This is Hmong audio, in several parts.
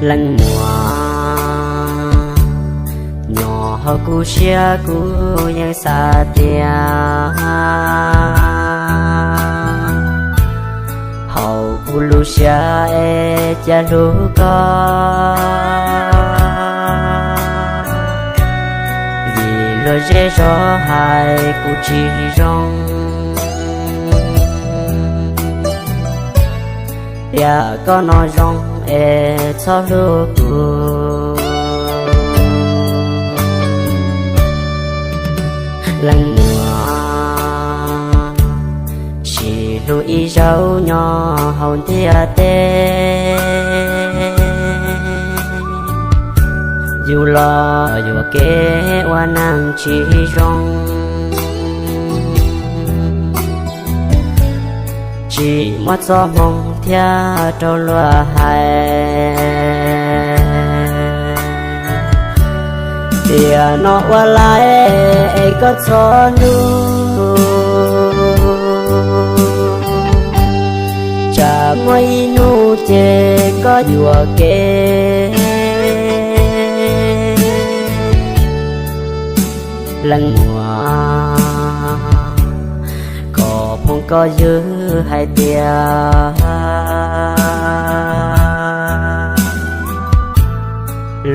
Leej muam, nyob hauv kuv siab kuv yeej xav tias hauv kuv lub siab es cas hlub koj, vim luag zej zog hais kuv tsis zoo, tias koj no zoo es txhob hlub kuv. Leej muam, sib hlub ib zaug nyob hauv ntiaj teb, yus los yuam kev ua neeg tsis zoo, tsis muaj txoj hmoo thiab rau luag hais, tias no ua lais es koj txhob hlub, tsam muaj ib hnub ces koj yuam kev. Leej muam, koj phooj koj ywg hais tias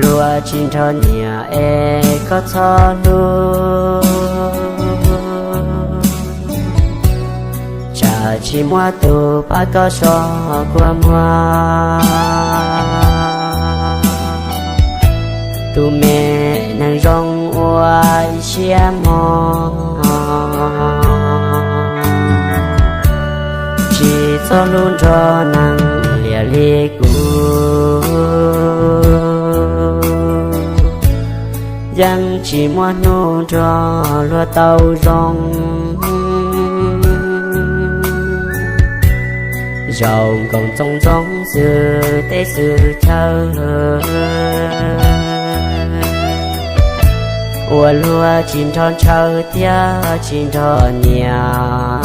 luag tsis nrog nyiam es koj txhob hlub, tsam tsis muaj tus pab koj so kua muag. Tus me neeg zoo ua ib siab mog, tsis txhob hlub nrog neeg liam li kuv, yeej tsis muaj hnub nrog luag tau zoo. Zaum nkoos txoov ntxoo xwm teb xwm chaw, ua luag tsis nrog ntshaw thiab tsis nrog nyiam.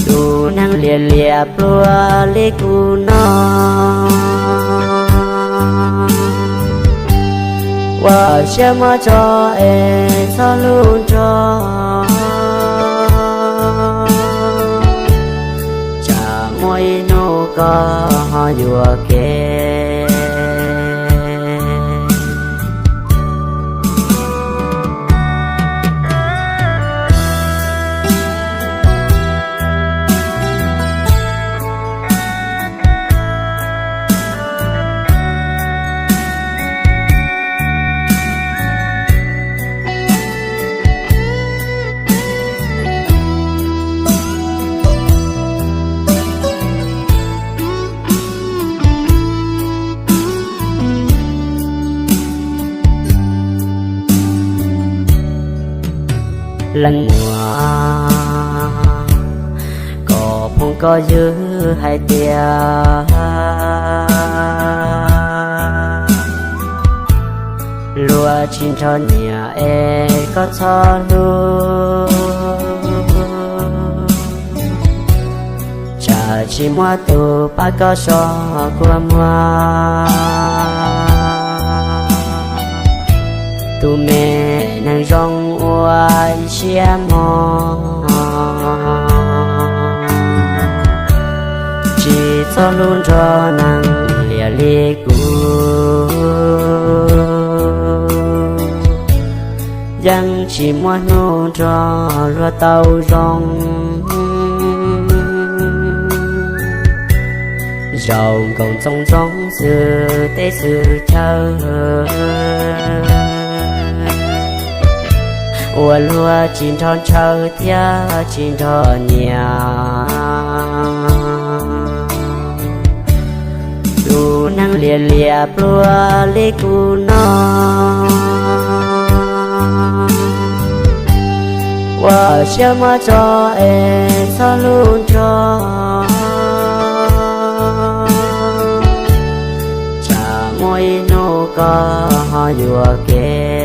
Tus neeg liam liam pluag li kuv no, ua siab muab tso es txhob hlub nrog, tsam muaj ib hnub koj ho yuam kev. Leej muam, koj phooj koj ywg hais tias luag tsis nrog nyiam es koj txhob hlub, tsam tsis muaj tus pab koj so kua muag. Tus me neeg zoo ua ib siab mog, tsis txhob hlub nrog neeg liam li kuv, yeej tsis muaj hnub nrog luag tau zoo. Zaum nkoos txoov ntxoo xwm teb xwm chaw, Ua luag tsis nrho ntshaw thiab tsis nrho nyiam, tus neeg liam liam pluag li kuv no, ua siab muab tso es txhob hlub nrog, tsam muaj ib hnub koj ho yuam kev.